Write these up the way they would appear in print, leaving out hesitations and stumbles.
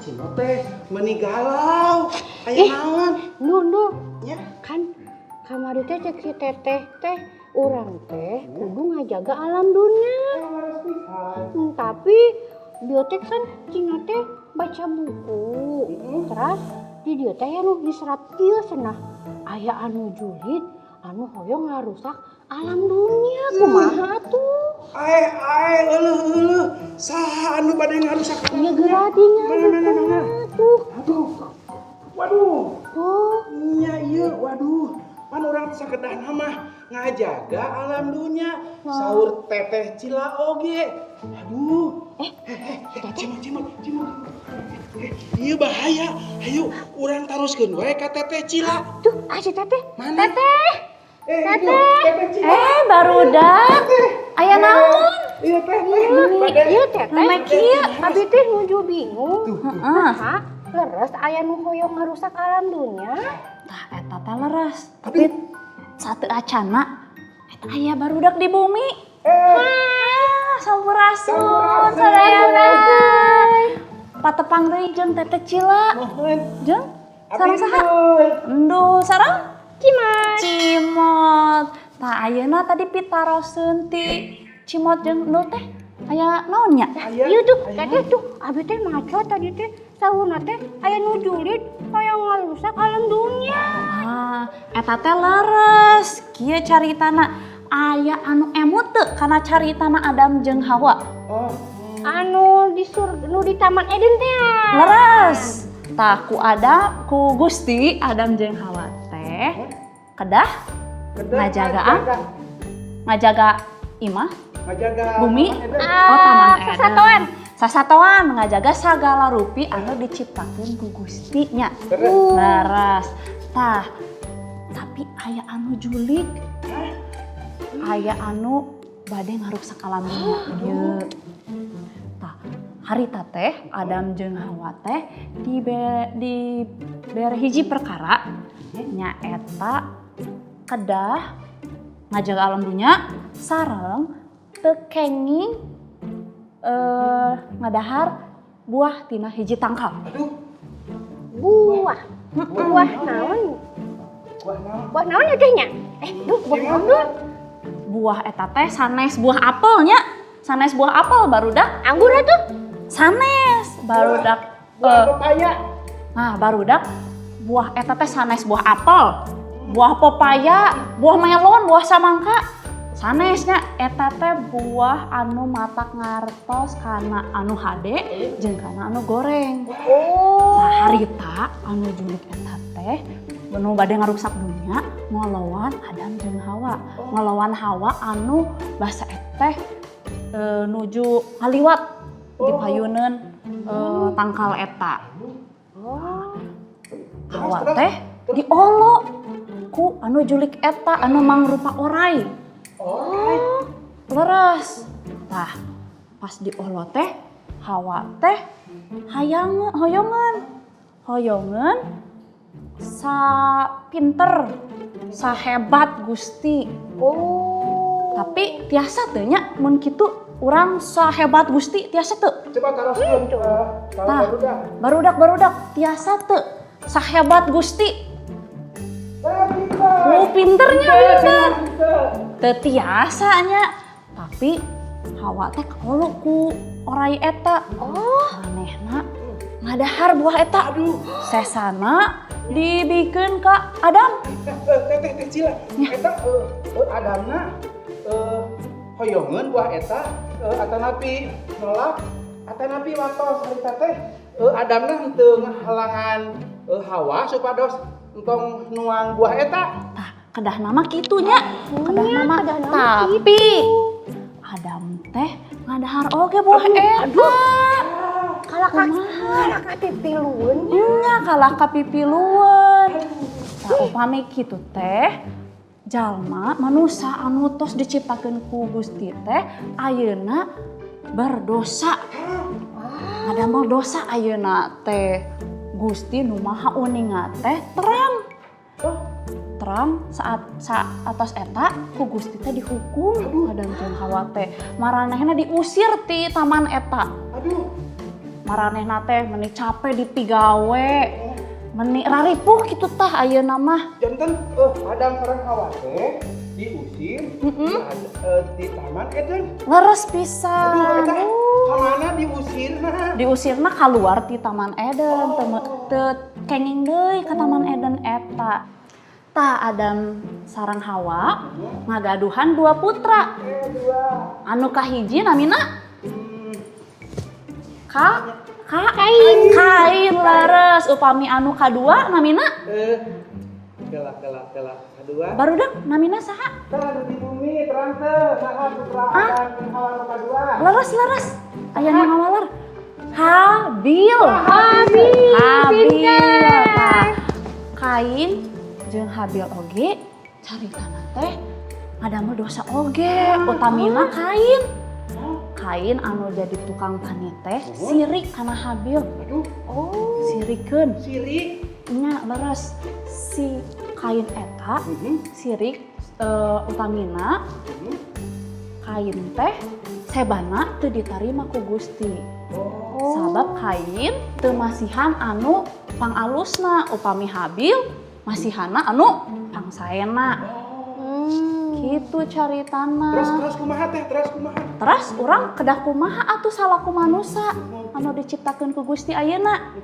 Cimot teh meuni galau. Aya Eh. naon? Ndul, Nya. Kan kamari teh cek si teteh teh urang teh kudu ngajaga alam dunia. Tapi dia teh kan cina teh baca buku. Terus di dia teh anu diserat kieu cenah. Aya anu julid anu hoyong ngarusak alam dunia, kumaha atuh? Ae ae, euleuh euleuh. Saha anu bade ngarusak alam Iya dunia? Geura tinggal. Mana mana mana? Tuh. Aduh. Waduh. Tuh. Nya ieu, waduh. Pan urang sakedahna mah ngajaga alam dunia. Saur Teteh Cila oge. Aduh. Eh, Eh, Cimot cimot cimot. Eh, ieu bahaya. Ayo urang taroskeun wae ka Teteh Cila. Tuh, ah si teteh. Mana? Teteh. Eh, itu, Teteh Cila. Eh, barudak. Aya naon? Iya, Teh, teh. Bade- Iya, Teteh. Rame kieu. Abi teh nuju bingung. Heeh. Nah, leres aya nu hoyong ngarusak alam dunia. Tah, eta teh leres. Tapi sateuacanna eta aya barudak di bumi. Eh, Ah, sampurasun Sampurasun. sadayana. Patepang deui jeung Teteh Cila. Mohon. Jeung Abi sareng saha? Endul. Endul sareng Cimot. Cimot. Tah, ayeuna tadi pitaroseun ti Cimot jeung Endul teh aya naon nya? Aya. Iya tuh, teteh tuh, abi teh maca tadi teh saurna teh aya nu julid hoyong ngarusak alam dunia. Ah, eta teh leres. Kieu caritana, aya anu emut teu kana caritana Adam jeung Hawa? Oh, Anu di surga, nu di Taman Eden teh. Leres. Tah, ku Adam, ku Gusti, Adam jeung Hawa teh kedah kedah ngajagaan? Ngajaga imah, ngajaga bumi, Taman Eden. Oh, Taman Eden. Sasatoan. Sasatoan ngajaga sagala rupi anu diciptakeun ku Gusti nya. Leres. Leres. Tah, tapi aya anu julig. Aya anu bade ngarusak alam dunya ieu. Tah, harita teh Adam jeung Hawa teh dibere hiji perkara, nyaeta kedah ngajaga alam dunya sareng teu kenging ngadahar buah tina hiji tangkal. Aduh, Buah. Buah naon? Buah naon? Buah naon ya teh nya? Eh, duh, buah naon duh? Buah eta teh sanes buah apelnya, sanes buah apel, barudak. Anggur atuh. Sanes, barudak. Buah pepaya. Nah, barudak, buah eta teh sanes buah apel, buah pepaya, buah melon, buah samangka sanesnya. Eta teh buah anu matak ngartos kana anu hade jeung kana anu goreng. Oh. Nah, harita anu julig eta teh nu bade ngaruksak dunya ngoloan Adam jeung Hawa, ngoloan Hawa anu basa teh nuju ngaliwat di payuneun tangkal eta. Oh. Hawa Terus, teh terus? Diolo ku anu julig eta anu mangrupa orai. Oh, Leres. Tah, pas diolo teh Hawa teh hayang hoyongan hoyongan sa pinter sahebat Gusti. Oh. Tapi tiasa teu nya mun kitu urang sahebat Gusti, tiasa teu? Coba taroskeun kalau Tah. barudak. Barudak, barudak, tiasa teu sahebat Gusti? Eh, pinter. Oh, pinternya, pinter. Pinter. Teu tiasa nya. Tapi Hawa teh kaolo ku orai eta. Oh. Manehna ngadahar buah eta. Aduh. Sesana dibikeun ka Adam. Eh, Teteh, Teh Cila. Eta Adamna hoyongeun buah eta atanapi nolak, atanapi waktu harita teh Adamna henteu ngahalangan Hawa supados entong nuang buah eta? Tah, kedahna mah kitu nya. Kedahna mah, kedahna mah. Tapi Adam teh ngadahar oge buah eta. Kalah ka Kumaha? Kalah kapipilueun. Nya, kalah kapipilueun. Tah, upami kitu teh jalma manusa anu tos diciptakeun ku Gusti teh ayeuna berdosa. Ngadamel dosa ayeuna teh. Gusti nu Maha Uninga teh terang. Terang saat saat atas eta ku Gusti teh dihukum Adam jeung Hawa teh. Maranehna diusir ti taman eta. Aduh. Maranehna teh meni capek dipigawe. Meni raripuh kitu tah ayeuna mah. Janten Adam sareng Hawa teh diusir di Taman Eden. Leres Aduh, pisan. eta kamana diusirna? Diusirna keluar ti Taman Eden, teu teu kenging deui ka Taman Eden eta. Tah, Adam sareng Hawa ngagaduhan dua putra. Dua. Anu kahiji namina Ka Ka Kain. Kain, leres. Upami anu kadua namina Kela kela kela. Kedua. Barudak namina saha? Tah, anu di bumi terang teu saha putra Adam jeung Hawa nu kadua? Leres, leres. Aya nu ngawaler. Habil. Habil. Habil. Pinter. Tah, Kain jeung Habil oge caritana teh ngadamel dosa oge, utamina Kain. Kain anu jadi tukang tani teh sirik kana Habil. Aduh, Oh. Sirikeun. Sirik. Nya, leres. Si Kain eta sirik, utamina Kain teh sebana teu ditarima ku Gusti. Oh. Sabab Kain teu masihan anu pangalusna, upami Habil masihana anu pangsaena. Gitu caritana. Terus terus kumaha teh? Terus kumaha? Terus urang kedah kumaha atuh salaku manusa anu diciptakeun ku Gusti ayeuna?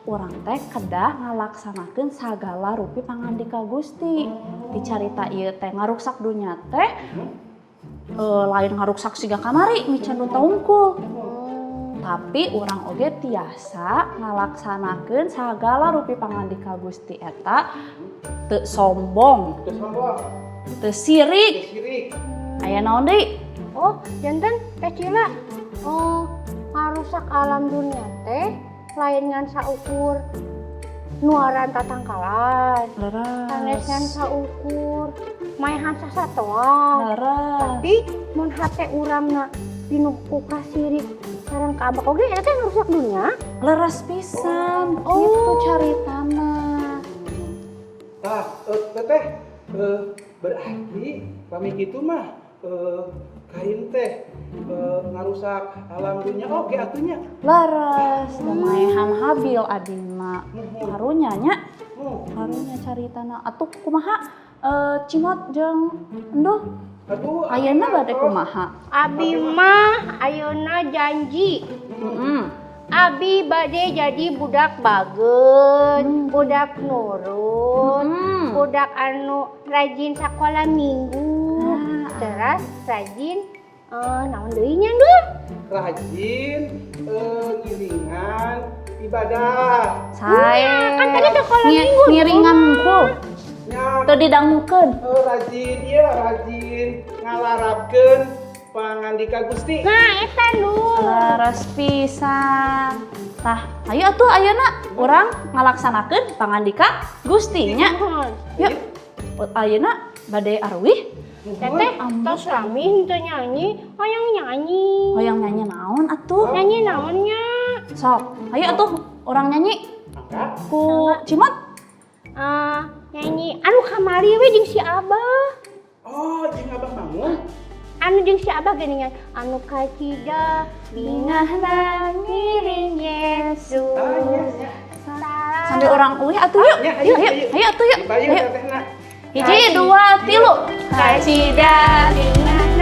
Urang teh kedah ngalaksanakeun sagala rupi pangandika Gusti. Dicarita ieu teh ngaruksak dunya teh lain ngaruksak siga kamari miceun nu tungkul. Tapi urang oge tiasa ngalaksanakeun sagala rupi pangandika Gusti eta teu sombong, Teu sombong, teu sirik. Teu sirik. Aya naon deui? Oh, janten Teh Cila. Oh, ngarusak alam dunia teh lain ngan saukur nuaran tatangkalan. Sanes ngan saukur maehan sasatoan. Tapi mun hate urangna pinuh ku kasirik sareng kaambek oge, eta teh ngarusak dunia. Leres pisan, gitu caritana. Tah, teteh, berarti pami kitu mah Kain teh ngarusak alam dunia oge atuh nya. Leres, da maehan Habil adina. Muhun. Karunya nya, Muhun. karunya caritana. Atuh kumaha Cimot jeung Enduh? Aduh, Ayeuna bade kumaha? Abi mah ayeuna janji. Abi bade jadi budak bager, budak nurut, budak anu rajin sekolah minggu, terus rajin naon deui nya, Duh? Rajin ngiringan ibadah. Sae. Kan tadi sekolah minggu, Ngiringan hungkul. Nya, Teu didangukeun. Rajin ieu, rajin ngalarapkeun pangandika Gusti. Nah, eta nu. Leres pisan. Tah, ayo atuh ayeuna urang ngalaksanakeun pangandika Gusti nya. Nuhun. Yuk. Ayeuna bade aruih. Teteh, tos rami henteu nyanyi, hoyong nyanyi. Hoyong nyanyi naon atuh? Nyanyi naonnya? Sok, ayo atuh urang nyanyi Mangga. ku Cimot. Ah, nyanyi anu kamari we jeung si Abah. Oh, jeung Abah Mangun. Anu jeung si Abah geuningan anu kacida bingahna ngiring Yesus. Ah, iya, iya. Sambil urang uih atuh yuk. Ya, ayo, Yuk, yuk. ayo. Ayo atuh yuk. Dibayar Ayo. tetehna. Hiji, dua, tilu. Kacida bingah.